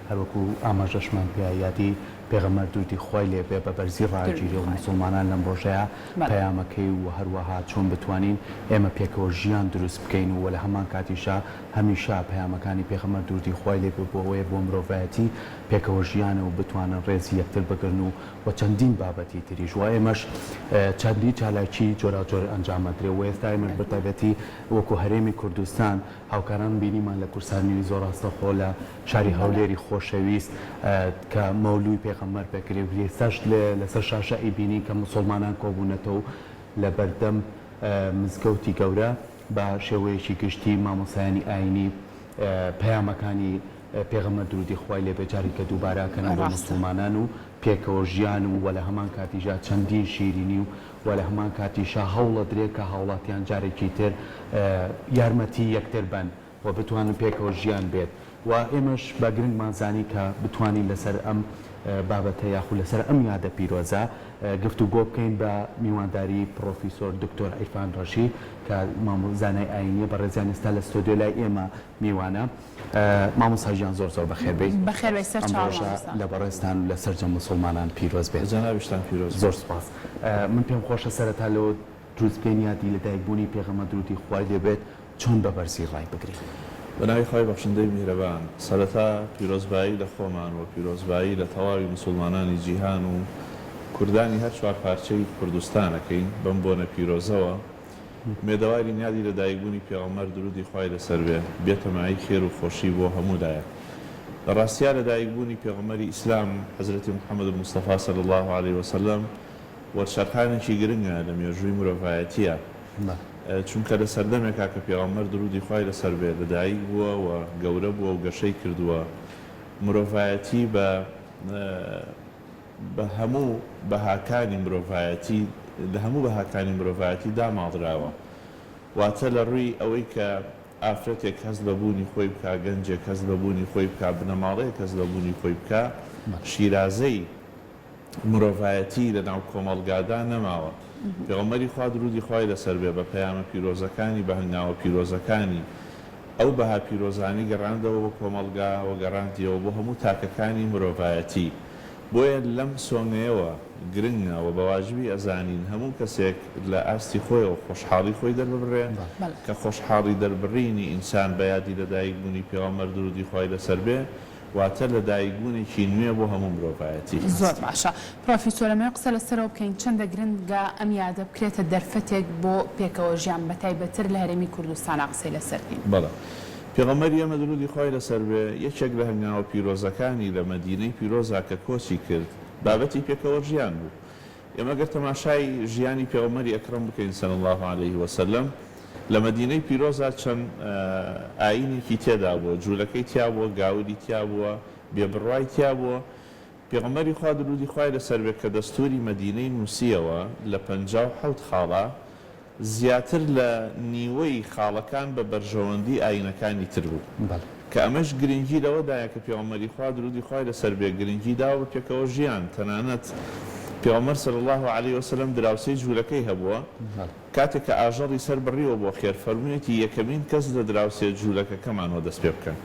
هەروەکو ئاماژەشمان پێ یادی پێغەمبەر دروودی خوای لێ بێ بە بەرزی ڕاگیرێ و موسوڵمانان لەم ڕۆژەیا پەیامەکەی و هەروەها چۆن بتوانین ئێمە پێکەوە ژیان دروست بکەین و لە هەمان کاتیشا هەمیشە پەیامەکانی پێغەمبەر دروودی خوای لێ بێ بۆ ئەوەیە بۆ مرۆڤایەتی پێکەوە ژیانە و بتوانن ڕێزی یەکتر بگرن و و چەندین بابەتی تریش و ئێمەش چەندین چالاکی جۆراوجۆر ئەنجام ئەدرێ و ئێستا ئێمەش بە تایبەتی وەکو هەرێمی کوردستان هاوکاران بینیمان لە کوردستان نیوز زۆر ڕاستەوخۆ لە شاری هەولێری خۆشەویست کە مەولوی پێغەمبەر پێکرێ و ئێستاش لەسەر شاشە ئەیبینین کە موسوڵمانان کۆبوونەتەوە لە بەردەم مزگەوتی گەورە بە شێوەیەکی گشتی مامۆستایانی ئایینی پەیامەکانی پێغەمبەر دروودی خوای لێ بێ جارێکە دووبارە ئەکەنەوە بۆ موسوڵمانان و پێکەوە ژیان و وە لە هەمان کاتیشا چەندین شیرینی و وە لە هەمان کاتیشا هەوڵەدرێ کە هاوڵاتیان جارێکی تر یارمەتی یەکتر بەن و بتوانن پێکەوە ژیان بێت و ئێمەش بە گرنگمان زانی کە بتوانین لەسەر ئەم بابەتە یاخود لەسەر ئەم یادە پیرۆزە گفتوگۆ بکەین بە میوانداری پڕۆفیسۆر دکتۆر عیرفان ڕەشید کە مامۆ زانای ئایینیە بەڕێزیان ئێستا لە ستۆدیۆ لای ئێمە میوانە. مامۆستا گیان زۆر زۆر بەخێر بێیت. بەخێر بێی سەر ئەم چاوان ڕۆژە مامۆستا. لە بەڕێزتان و لە سەرجەم موسوڵمانان پیرۆز بێت. لە جەنابیشتان پیرۆز زۆر بێت. سوپاس. من پێم خۆشە سەرەتا لەوە دروست بکەین یادی لە دایک بوونی پێغەمبەر دروودی خوای لێ بێت چۆن بە بەرزی ڕای بگرین؟ بە ناوی خوای بەخشندەی میهرەبان. سەرەتا پیرۆزبایی لە خۆمان و پیرۆزبایی لە تەواوی موسوڵمانانی جیهان و کوردانی هەر چوارپارچەی کوردستان ئەکەین بەم بۆنە پیرۆزەوە. ئومێدەوارین یادی لەدایکبوونی پێغەمبەر دروودی خوای لەسەر بێ بێتە مایەی خێر و خۆشی بۆ هەموو لایەک. لە ڕاستیا لەدایکبوونی پێغەمبەری ئیسلام حەزرەتی محمد مستەفا صلی اللە علیە وسلم وەرچەرخانێکی گرنگە لە مێژووی مرۆڤایەتییا چونکە لە سەردەمێکا کە پێغەمبەر دروودی خوای لەسەر بێ لەدایک بووە و گەورە بووە و گەشەی کردووە مرۆڤایەتی بە بە هەموو بەهاکانی مرۆڤایەتی لە هەموو بەهاکانی مرۆڤایەتی داماڵراوە. واتە لە ڕووی ئەوەی کە ئافرەتێک هەست بە بوونی خۆی بکا، گەنجێک هەست بە بوونی خۆی بکا، بنەماڵەیەک هەست بە بوونی خۆی بکا، شیرازەی مرۆڤایەتی لە ناو کۆمەڵگادا نەماوە. پێغەمبەری خوا دروودی خوای لەسەر بێ بە پەیامە پیرۆزەکانی، بە هەنگاوە پیرۆزەکانی، ئەو بەها پیرۆزانەی گەڕاندەوە بۆ کۆمەڵگا و گەڕاندیەوە بۆ هەموو تاکەکانی مرۆڤایەتی. بۆیە لەم سۆنگەیەوە گرنگە و بە واجبی ئەزانین هەموو کەسێک لە ئاستی خۆیەوە خۆشحاڵی خۆی دەرببڕێ، کە خۆشحاڵی دەربڕینی ئینسان بە یادی لەدایک بوونی پێغەمبەر دروودی خوای لەسەر بێ واتە لەدایکبوونێکی نوێ بۆ هەموو مرۆڤایەتی. زۆر باشە پرۆفیسۆر ئەمەوێ قسە لەسەرەوە بکەین چەندە گرنگە ئەم یادە بکرێتە دەرفەتێک بۆ پێکەوە ژیان بەتایبەتر لە هەرێمی کوردستانا قسەی لەسەر بکەین. بەڵێ. پێغەمبەری ئێمە دروودی خوای لەسەر بێ یەکێک لە هەنگاوە پیرۆزەکانی لە مەدینەی پیرۆزا کە کۆچی کرد بابەتی پێکەوە ژیان بوو. ئێمە گەر تەماشای ژیانی پێغەمبەری ئەکرەم بکەین صلی اللە علیه وسلم لە مەدینەی پیرۆزا چەند ئایینێکی تێدا بووە، جوولەکەی تیا بووە، گاوری تیا بووە، بێ بڕوای تیا بووە. پێغەمبەری خوا دروودی خوای لەسەر بێ کە دەستووری مەدینەی نووسییەوە لە 57 خاڵا زیاتر لە نیوەی خاڵەکان بە بەرژەوەندی ئایینەکانی تر بوو. کە ئەمەش گرنگی لەوەدایە کە پێغەمبەری خوا دروودی خوای لەسەر بێ گرنگی داوە بە پێکەوە ژیان تەنانەت پێغەمبەر صلی اللە علیە وسلم دراوسێی جوولەکەی هەبووە کاتێک کە ئاژەڵی سەر بڕیوە بۆ خێر فەرموویەتی یەکەمین کەس لە دراوسێ جوولەکەکەمانەوە دەست پێ بکەن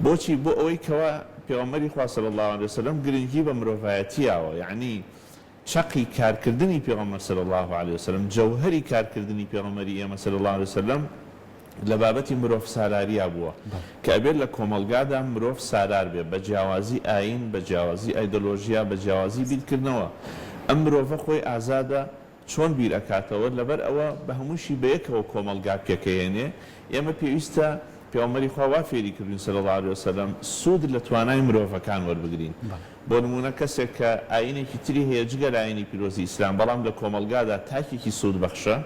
بۆچی بۆ ئەوەی کەوا پێغەمبەری خوا صلی اللە علیە وسلم گرنگی بە مرۆڤایەتی یاوە یەعنی چەقی کارکردنی پێغەمبەر صلی اللە علیە وسلم، جەوهەری کارکردنی پێغەمبەری ئێمە صلی اللە علیە وسلم لە بابەتی مرۆڤ سالاریا بووە کە ئەبێت لە کۆمەڵگادا مرۆڤ سالار بێ بە جیاوازی ئایین، بە جیاوازی ئایدۆلۆژیا، بە جیاوازی بیرکردنەوە. ئەم مرۆڤە خۆی ئازادە چۆن بیر ئەکاتەوە، لەبەر ئەوە بە هەمووشی بەیەکەوە کۆمەڵگا پێکەیەنێ. ئێمە پێویستە پێغەمبەری خوا وا فێری کردوین صلی اللە علیە وسلم سوود لە توانای مرۆڤەکان وەربگرین. بۆ نموونە کەسێک کە ئایینێکی تری هەیە جگە لە ئایینی پیرۆزی ئیسلام بەڵام لە کۆمەڵگادا تاکێکی سوودبەخشە،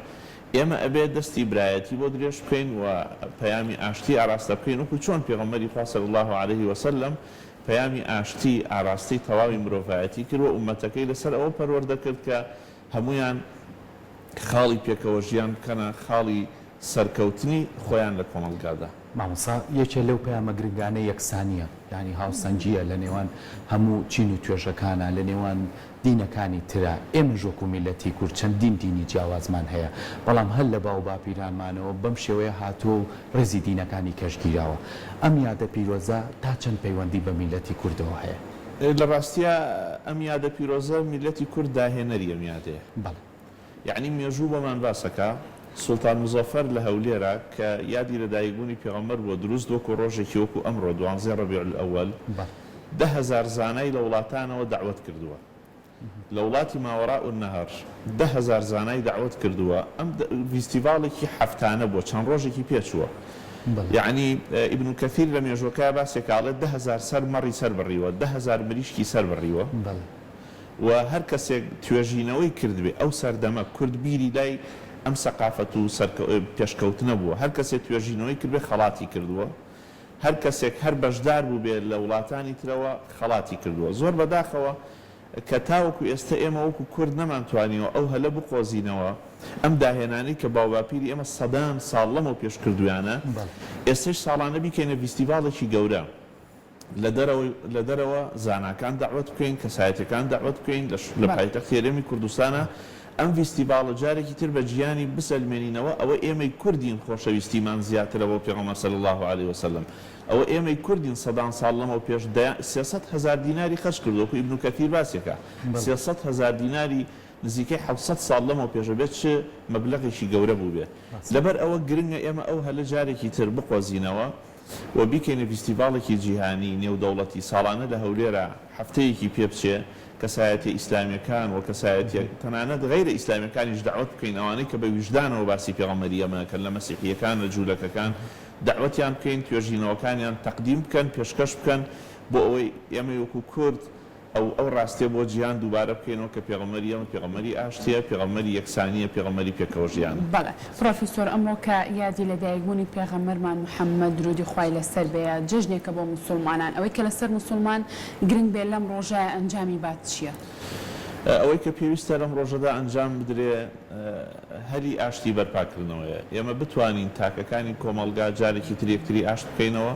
ئێمە ئەبێ دەستی برایەتی بۆ درێژ بکەین و پەیامی ئاشتی ئاراستە بکەین وەکو چۆن پێغەمبەری خوا صلی اللە علیه وسلم پەیامی ئاشتی ئاراستەی تەواوی مرۆڤایەتی کرد و ئوممەتەکەی لەسەر ئەوە پەروەردە کرد کە هەموویان خاڵی پێکەوە ژیان بکەنە خاڵی سەرکەوتنی خۆیان لە کۆمەڵگادا. مامۆستا یەکێ لەو پەیامە گرنگانە یەکسانییە، یانی هاوسەنگییە لە نێوان هەموو چین و توێژەکانا، لە نێوان دینەکانی ترا، ئێمەش وەکو میللەتی کورد چەندین دینی جیاوازمان هەیە، بەڵام هەر لە باو باپیرانمانەوە بەم شێوەیە هاتووە و ڕێزی دینەکانی کەش گیراوە. ئەم یادە پیرۆزە تا چەند پەیوەندی بە میللەتی کوردەوە هەیە؟ لە ڕاستیا ئەم یادە پیرۆزە میللەتی کورد داهێنەری ئەم یادەیە. بەڵێ. یەعنی مێژوو بۆمان باسەکا سوڵتان مزەفەر لە هەولێرا کە یادی لەدایکبوونی پێغەمبەر بووە دروست وەکو ڕۆژێکی وەکو ئەمڕۆ دوانزەی ڕەبیع الاول 10,000 زانای لە وڵاتانەوە دەعوەت کردووە لە وڵاتی ماوەراء النهر 10,000 زانای دەعوەت کردووە ئەم ڤیستیڤاڵێکی هەفتانە بووە چەند ڕۆژێکی پێچووە یەعنی ئیبن کەثیر لە مێژووەکەیا باسێکا ئەڵێ 10,000 سەر مەڕی سەر بڕیوە 10,000 مریشکی سەر بڕیوە. و هەر کەسێک توێژینەوەی کردبێ ئەو سەردەمە کورد بیری لای ئەم سەقافەت و پێشکەوتنە بووە هەر کەسێ توێژینەوەی کردبێ خەڵاتی کردووە هەر کەسێک هەر بەشدار بووبێ لە وڵاتانی ترەوە خەڵاتی کردووە زۆر بەداخەوە کە تاوەکو ئێستە ئێمە وەکو کورد نەمانتوانیوە ئەو هەلە بقۆزینەوە ئەم داهێنانەی کە باوباپیری ئێمە سەدان ساڵ لەمەو پێش کردوویانە ئێستەش ساڵانە بیکەینە ڤیستیڤاڵێکی گەورە. لە دەرەوەی لە دەرەوە زاناکان دەعوەت بکەین، کەسایەتیەکان دەعوەت بکەین، لە لە پایتەختی هەرێمی کوردستانا ئەم ڤیستیڤاڵە جارێکی تر بە جیهانی بسەلمێنینەوە ئەوە ئێمەی کوردین خۆشەویستیمان زیاترە بۆ پێغەمبەر صلی اللە علیە وسلم ئەوە ئێمەی کوردین سەدان ساڵ لەمەو پێش دەیان 300 هەزار دیناری خەرج کردوە وەکو ئیبن کەثیر باسیەکا 300 هەزار دیناری نزیکەی 700 ساڵ لەمەو پێش ئەبێ چ مەبلەغێکی گەورە بووبێ لەبەر ئەوە گرنگە ئێمە ئەو هەلە جارێکی تر بقۆزینەوە و بیکەینە ڤیستیڤاڵێکی جیهانی نێودەوڵەتی ساڵانە لە هەولێرا هەفتەیەکی پێ بچێ کەسایەتیە ئیسلامیەکان و کەسایەتیە تەنانەت غەیرە ئیسلامیەکانیش دەعوەت بکەین ئەوانەی کە بە ویژدانەوە باسی پێغەمبەری ئێمە ئەکەن لە مەسیحیەکان لە جولەکەکان دەعوەتیان بکەین توێژینەوەکانیان تەقدیم بکەن پێشکەش بکەن بۆ ئەوەی ئێمەی وەکو کورد ئەو ئەو ڕاستیە بۆ جیهان دووبارە بکەینەوە کە پێغەمبەری ئێمە پێغەمبەری ئاشتیە، پێغەمبەری یەکسانیە، پێغەمبەری پێکەوە ژیانە. بەڵێ پڕۆفیسۆر ئەمڕۆ کە یادی لەدایکبوونی پێغەمبەرمان محمد درودی خوای لەسەر بێ جەژنێکە بۆ موسوڵمانان ئەوەی کە لەسەر موسوڵمان گرنگ بێ لەم ڕۆژە ئەنجامی بات چیە؟ ئەوەی کە پێویستە لەم ڕۆژەدا ئەنجام بدرێ هەلی ئاشتی بەرپاکردنەوەیە. ئێمە بتوانین تاکەکانی کۆمەڵگا جارێکی تر یەکتری ئاشت بکەینەوە،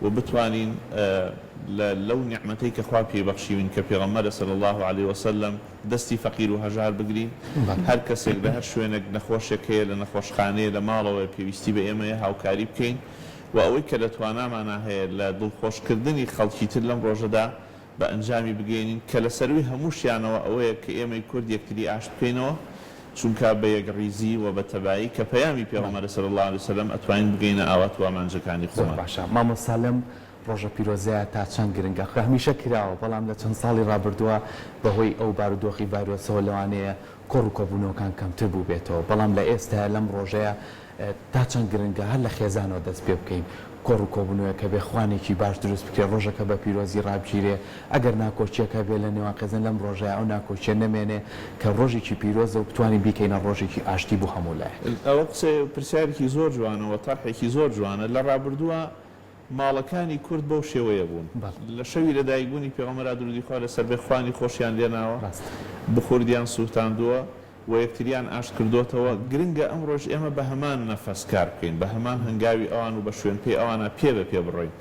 و بتوانین لە لەو نیعمەتەی کە خوا پێی بەخشیوین کە پێغەمبەرە صلی اللە علیە وسلم دەستی فەقیر و هەژار بگرین هەر کەسێک لە هەر شوێنێک نەخۆشێک هەیە لە نەخۆشخانەیە لە ماڵەوەیە پێویستی بە ئێمەیە هاوکاری بکەین و ئەوەی کە لە توانامانا هەیە لە دڵخۆشکردنی خەڵکی تر لەم ڕۆژەدا بە ئەنجامی بگەیەنین کە لە سەرووی هەمووشیانەوە ئەوەیە کە ئێمەی کورد یەکتری ئاشت بکەینەوە چونکە بە یەکڕیزی و بە تەبایی کە پەیامی پێغەمبەرە صلی اللە علیە وسلم ئەتوانین بگەینە ئاوات و ئامانجەکانی زۆر خۆمان. باشە مامۆستا لەم ڕۆژە پیرۆزەیا تا چەند گرنگە خۆ هەمیشە کراوە بەڵام لە چەند ساڵی ڕابردووە بەهۆی ئەو بارودۆخی ڤایرۆسەوە لەوانەیە کۆڕ و کۆبوونەوەکان کەمتر بووبێتەوە بەڵام لە ئێستایا لەم ڕۆژەیا تا چەند گرنگە هەر لە خێزانەوە دەست پێ بکەین کۆڕ و کۆبوونەوەیەک هەبێ خوانێکی باش دروست بکرێ ڕۆژەکە بە پیرۆزی ڕابگیرێ ئەگەر ناکۆکیەک هەبێ لە نێوان خێزان لەم ڕۆژەیا ئەو ناکۆکیە نەمێنێ کە ڕۆژێکی پیرۆزە و بتوانین بیکەینە ڕۆژێکی ئاشتی بۆ هەموو لایەک. ئەوە قسەیە پرسیارێکی زۆر جوانە و تەرحێکی زۆر جوانە لە ڕابردووە ماڵەکانی کورد بەو شێوەیە بوون لە شەوی لەدایکبوونی پێغەمبەرا دروودی خوا لەسەر بێ خوانی خۆشیان لێناوە بخوردیان سووتاندووە و یەکتریان ئاشت کردۆتەوە، گرنگە ئەمڕۆش ئێمە بە هەمان نەفەس کار بکەین، بە هەمان هەنگاوی ئەوان و بە شوێن پێی ئەوانە پێ بە پێ بڕۆین.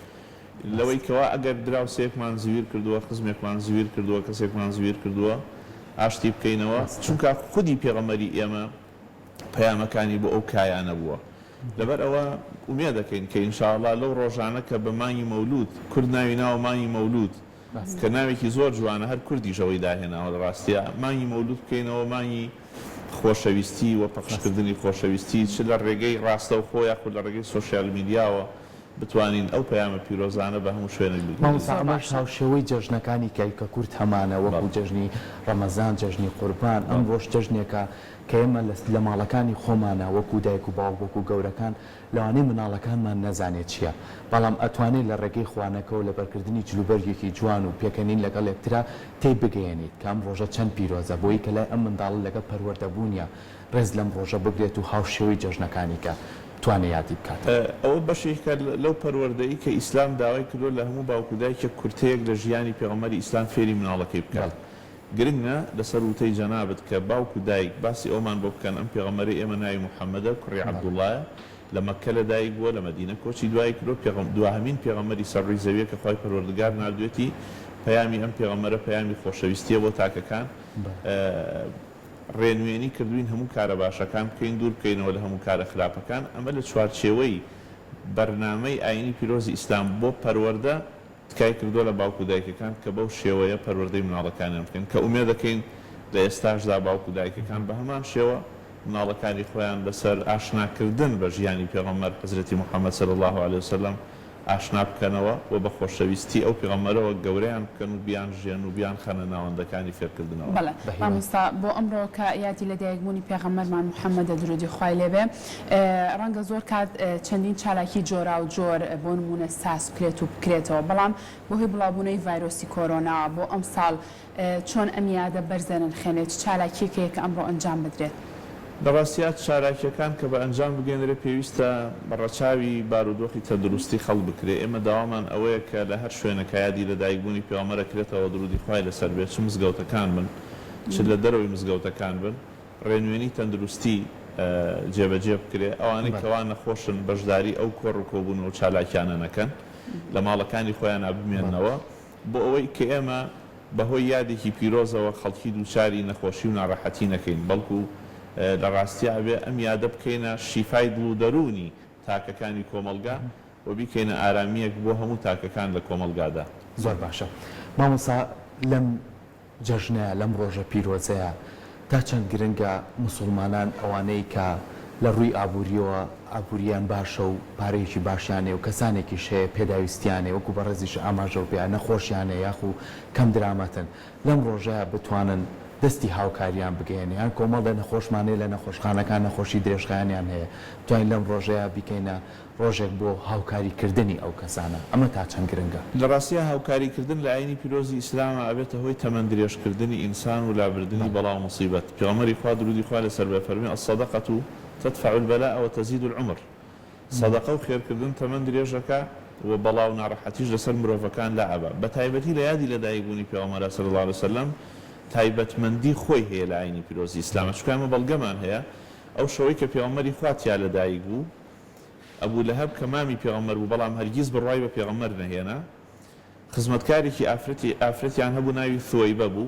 لەوەی کەوا ئەگەر دراوسێیەکمان زویر کردووە، خزمێکمان زویر کردووە، کەسێکمان زویر کردووە، ئاشتی بکەینەوە، چونکە خودی پێغەمبەری ئێمە پەیامەکانی بۆ ئەو کایانە بووە. لەبەر ئەوە ئومێدەکەین کە ان شاء اللە لەو ڕۆژانە کە بە مانگی مەولود، کورد ناوی ناوە مانگی مەولود، کە ناوێکی زۆر جوانە هەر کوردیش ئەوەی داهێناوە لە ڕاستیا مانگی مەولود بکەینەوە مانگی خۆشەویستی و پەخشکردنی خۆشەویستی چ لە ڕێگەی ڕاستەوخۆ یاخود لە ڕێگەی سۆشیال میدیاوە بتوانین ئەو پەیامە پیرۆزانە بە هەموو شوێنێک بگەیەنین. مامۆستا ئەمەش هاوشێوەی جەژنەکانی کە کە کورد هەمانە وەکو جەژنی ڕەمەزان جەژنی قوربان ئەمڕۆش جەژنێکە کە ئێمە لە ماڵەکانی خۆمانا وەکو دایک و باوک وەکو گەورەکان لەوانەیە مناڵەکانمان نەزانێت چیە بەڵام ئەتوانێت لە ڕێگەی خوانەکەوە لەبەرکردنی جلوبەرگێکی جوان و پێکەنین لەگەڵ یەکترا تێی بگەیەنیت کە ئەم ڕۆژە چەند پیرۆزە بۆی کە لای ئەم منداڵە لەگەڵ پەروەردە بوونیا ڕێز لەم ڕۆژە بگرێت و هاوشێوەی جەژنەکانی کە بتوانێت یادی بکاتەوە. ئەوە بەشێکە لەو پەروەردەی کە ئیسلام داوای کردووە لە هەموو باوک و دایکێک کورتەیەک لە ژیانی پێغەمبەری ئیسلام فێری مناڵەکەی بکات. گرنگە لەسەر وتەی جەنابت کە باوک و دایک باسی ئەوەمان بۆ بکەن ئەم پێغەمبەرەی ئێمە ناوی محمدە کوڕی عەبدوڵایە. لە مەککە لەدایک بووە، لە مەدینە کۆچی دوایی کردووە، پێغەم دواهەمین پێغەمبەری سەر ڕووی زەویە کە خوای پەروەردگار ناردوێتی، پەیامی ئەم پێغەمبەرە پەیامی خۆشەویستیە بۆ تاکەکان، ڕێنوێنی کردووین هەموو کارە باشەکان بکەین، دوور بکەینەوە لە هەموو کارە خراپەکان، ئەمە لە چوارچێوەی بەرنامەی ئایینی پیرۆزی ئیسلام بۆ پەروەردە، تکای کردووە لە باوک و دایکەکان کە بەو شێوەیە پەروەردەی مناڵەکانیان بکەن، کە ئومێدەکەین لە ئێستاشدا باوک و دایکەکان بە هەمان شێوە مناڵەکانی خۆیان لەسەر ئاشناکردن بە ژیانی پێغەمبەر حەزرەتی محمد صلی اللە علیە وسلم ئاشنا بکەنەوە و بە خۆشەویستی ئەو پێغەمبەرەوە گەورەیان بکەن و بیانژێن و بیانخەنە ناوەندەکانی فێرکردنەوە. بەڵێ مامۆستا بۆ ئەمڕۆ کە یادی لەدایکبوونی پێغەمبەرمان محمدە درودی خوای لێبێ ڕەنگە زۆر کات چەندین چالاکی جۆراو جۆر بۆ نموونە ساز بکرێت و بکرێتەوە بەڵام بەهۆی بڵاوبوونەی ڤایرۆسی کۆرۆنا بۆ ئەمساڵ چۆن ئەم یادە بەرز دەنرخێنێت چ چالاکیەک هەیە کە ئەمڕۆ ئەنجام بدرێت؟ لە ڕاستیا چالاکیەکان کە بە ئەنجام بگەێنرێ پێویستە ڕەچاوی بارودۆخی تەندروستی خەڵک بکرێ، ئێمە داوامان ئەوەیە کە لە هەر شوێنەکا یادی لەدایکبوونی پێغەمبەر ئەکرێتەوە دروودی خوای لەسەر بێ چ مزگەوتەکان بن چ لە دەرەوەی مزگەوتەکان بن ڕێنوێنی تەندروستی جێبەجێ بکرێ، ئەوانەی کەوا نەخۆشن بەشداری ئەو کۆڕ و کۆبوونەوە و چالاکیانە نەکەن، لە ماڵەکانی خۆیانا بمێننەوە، بۆ ئەوەی کە ئێمە بە هۆی یادێکی پیرۆزەوە خەڵکی دووچاری نەخۆشی و ناڕەحەتی نەکەین، بەڵکو لە ڕاستیا ئەبێ ئەم یادە بکەینە شیفای دڵ و دەروونی تاکەکانی کۆمەڵگا و بیکەینە ئارامییەک بۆ هەموو تاکەکان لە کۆمەڵگادا. زۆر باشە مامۆستا لەم جەژنەیە، لەم ڕۆژە پیرۆزەیە تا چەند گرنگە موسوڵمانان ئەوانەی کە لە ڕووی ئابوورییەوە ئابوورییان باشە و پارەیەکی باشیان هەیە و کەسانێکیش هەیە پێداویستیان هەیە وەکو بەڕێزیش ئاماژەو پێیا نەخۆشیان هەیە یاخو کەم درامەتن لەم ڕۆژەیا بتوانن دەستی هاوکاریان بگەیەنێ یان کۆمەڵێ نەخۆشمان هەیە لە نەخۆشخانەکان نەخۆشی درێژخایەنیان هەیە بتوانین لەم ڕۆژەیا بیکەینە ڕۆژێک بۆ هاوکاری کردنی ئەو کەسانە، ئەمە تا چەند گرنگە؟ لە ڕاستیا هاوکاری کردن لە ئاینی پیرۆزی ئیسلاما ئەبێتە هۆی تەمەن درێژ کردنی ئینسان و لابردنی بەڵا و موسیبەت، پێغەمبەری خوا درودی خوای لەسەر بێ فەرمی، الصدقە تدفع البلاء وتزید العمر، سەدەقە و خێرکردن تەمەن درێژ ئەکا و بەڵا و ناڕەحەتیش لەسەر مرۆڤەکان لا ئەبا، بەتایبەتی لە یادی لەدایک بوونی پێغەمبەرا صلی اللە علیە وسلم تایبەتمەندی خۆی هەیە لە ئاینی پیرۆزی ئیسلاما، چونکە ئێمە بەڵگەمان هەیە ئەو شەوەی کە پێغەمبەری خوا تیا لەدایک بوو ئەبو لەهەب کە مامی پێغەمبەر بوو بەڵام هەرگیز بڕوای بە پێغەمبەر نەهێنا، خزمەتکارێکی ئافرەتی ئافرەتیان هەبوو ناوی ثوەیبە بوو،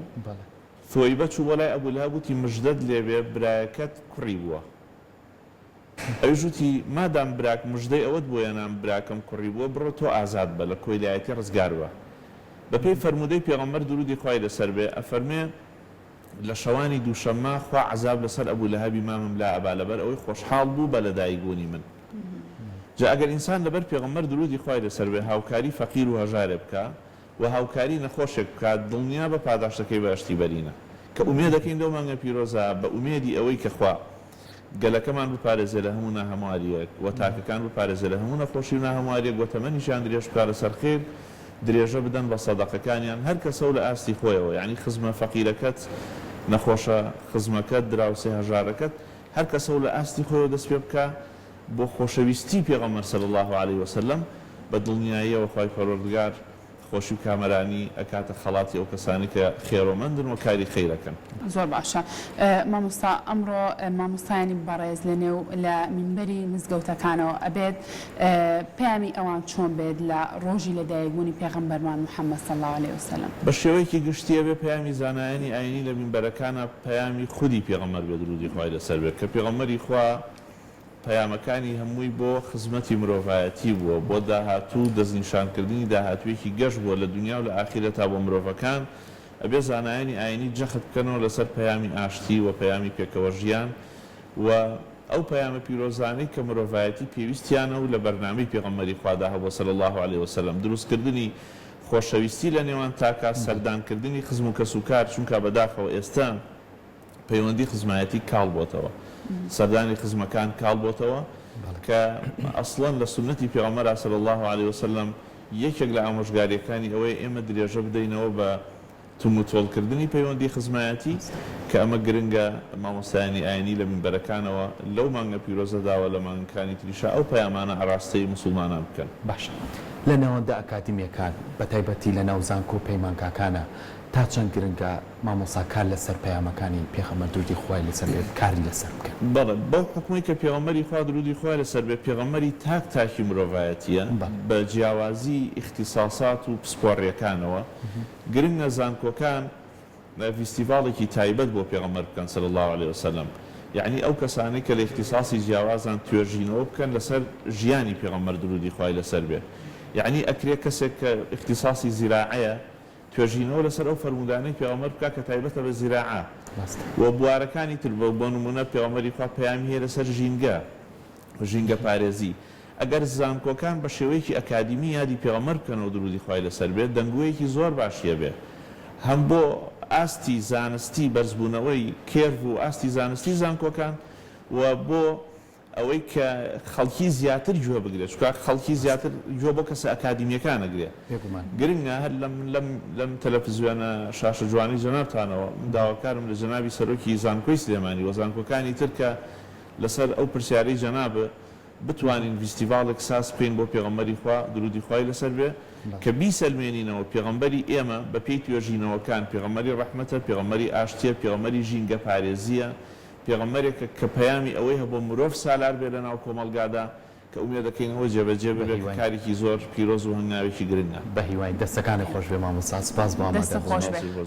ثوەیبە چوو بۆ لای ئەبو لەهەب وتی مژدەت لێ بێ برایەکەت کوڕی بووە، ئەویش وتی مادام براک مژدەی ئەوەت بۆ هێنام براکەم کوڕی بووە بڕۆ تۆ ئازاد بە لە کۆیلایەتی ڕزگار بە، بەپێی فەرموودەی پێغەمبەر دروودی خوای لەسەر بێ ئەفەرموێ، لە شەوانی دووشەممە خوا عەزاب لەسەر ئەبو لەهەبی مامم لا ئەبا لەبەر ئەوەی خۆشحاڵ بوو بە لەدایک بوونی من. جا ئەگەر ئینسان لەبەر پێغەمبەر دروودی خوای لەسەر بێ هاوکاری فەقیر و هەژارێ بکا و هاوکاری نەخۆشێک بکا دڵنیا بە پاداشتەکەی بەهەشتی بەرینە. کە ئومێدەکەین لەو مانگە پیرۆزە بە ئومێدی ئەوەی کە خوا گەلەکەمان بپارێزێ لە هەموو ناهەمواریەک و تاکەکان بپارێزێ لە هەموو نەخۆشی و ناهەمواریەک و تەمەنیشیان درێژ بکا لەسەر خێر درێژە بدەن بە سەدەقەکانیان هەر کەسەو لە ئاستی خۆیەوە یەعنی خزمە فەقیرەکەت نەخۆشە خزمەکەت دراوسێ هەژارەکەت هەر کەسەو لە ئاستی خۆیەوە دەست پێ بکا بۆ خۆشەویستی پێغەمبەر صلی اللە علیە وسلم بە دڵنیاییەوە خوای پەروەردگار خۆشی و کامەرانی ئەکاتە خەڵاتی ئەو کەسانەی کە خێرۆمەندن و کاری خەیر ئەکەن. زۆر باشە مامۆستا ئەمڕۆ مامۆستایانی بەڕێز لە نێو لە مینبەری مزگەوتەکانەوە ئەبێت پەیامی ئەوان چۆن بێت لە ڕۆژی لە دایک بوونی پێغەمبەرمان محمد صلی اللە علیە وسلم؟ بە شێوەیەکی گشتی ئەبێ پەیامی زانایانی ئاینی لە مینبەرەکانا پەیامی خودی پێغەمبەر بێ درودی خوای لەسەر بێ کە پێغەمبەری خوا پەیامەکانی هەمووی بۆ خزمەتی مرۆڤایەتی بووە، بۆ داهاتوو و دەستنیشانکردنی داهاتوویەکی گەش بووە لە دونیا و لە ئاخیرەتا بۆ مرۆڤەکان، ئەبێ زانایانی ئایینی جەخت بکەنەوە لەسەر پەیامی ئاشتی و پەیامی پێکەوەژیان و ئەو پەیامە پیرۆزانەی کە مرۆڤایەتی پێویستیانە و لە بەرنامەی پێغەمبەری خوادا هەبووە صلی اللە علیە وسلم دروستکردنی خۆشەویستی لە نێوان تاکا سەردانکردنی خزم و کەسوکار چونکا بەداخەوە ئێستا پەیوەندی خزمایەتی کاڵ بۆتەوە سەردانی خزمەکان کاڵ بۆتەوە کە ئەسڵەن لە سوننەتی پێغەمبەرا صلی اللە علیە وسلم یەکێک لە ئامۆژگاریەکانی ئەوەیە ئێمە درێژە بدەینەوە بە توموتۆڵکردنی پەیوەندی خزمایەتی. کە ئەمە گرنگە مامۆستایانی ئاینی لە مینبەرەکانەوە لەو مانگە پیرۆزەدا و لە مانگەکانی تریشا ئەو پەیامانە ئاراستەی موسوڵمانان بکەن. باشە لە ناوەندە ئەکادیمیەکان بە تایبەتی لە ناو زانکۆ و پەیمانگاکانا تا چەند گرنگە مامۆستا کار لەسەر پەیامەکانی پێغەمبەر دروودی خوای لەسەر بێت کاری لەسەر بکەن؟ بەڵێ، بەو حوکمەی کە پێغەمبەری خوا دروودی خوای لەسەر بێت پێغەمبەری تاک تاکی مرۆڤایەتیە بە جیاوازی ئیختیساسات و پسپۆڕیەکانەوە، گرنگە زانکۆکان ڤیستیڤاڵێکی تایبەت بۆ پێغەمبەر بکەن صلی اللە علیە وسلم یەعنی ئەو کەسانەی کە لە ئیختیساسی جیاوازان توێژینەوە بکەن لەسەر ژیانی پێغەمبەر دروودی خوای لەسەر بێ یەعنی ئەکرێ کەسێک کە ئیختیساسی زیراعەیە توێژینەوە لەسەر ئەو فەرموودانەی پێغەمبەر بکا کە تایبەتە بە زیراعە و بوارەکانی تر بۆ نموونە پێغەمبەری خوا پەیامی هەیە لەسەر ژینگە ژینگە پارێزی ئەگەر زانکۆکان بە شێوەیەکی ئەکادیمی یادی پێغەمبەر بکەنەوە دروودی خوای لەسەر بێت دەنگۆیەکی زۆر باشی ئەبێ هەم بۆ ئاستی زانستی بەرزبوونەوەی curve و ئاستی زانستی زانکۆکان و بۆ ئەوەی کە خەڵکی زیاتر گوێ بگرێت چونکە خەڵکی زیاتر گوێ بۆ کەسە ئەکادیمیەکان ئەگرێ بێگومان. گرنگە هەر لەم لەم لەم تەلەفزیۆنە شاشە جوانەی جەنابتانەوە من داواکارم لە جەنابی سەرۆکی زانکۆی سلێمانی و زانکۆکانی تر کە لەسەر ئەو پرسیارەی جەناب بتوانین ڤیستیڤاڵێک ساز بکەین بۆ پێغەمبەری خوا درودی خوای لەسەر بێ کە بیسەلمێنینەوە پێغەمبەری ئێمە بە پێی توێژینەوەکان پێغەمبەری ڕەحمەتە پێغەمبەری ئاشتیە پێغەمبەری ژینگە پارێزیە پێغەمبەرێکە کە پەیامی ئەوەی هەبووە مرۆڤ سالار بێ لەناو کۆمەڵگادا کە ئومێدەکەین ئەوە جێبەجێ ببێ کە بەهیواین. کارێکی زۆر پیرۆز و هەنگاوێکی گرنگە. بەهیواین. دەستەکانت خۆش بێ مامۆستا سوپاس بۆ دەستت ئامادەبوونت. خۆش بێ. سوپاس بۆ.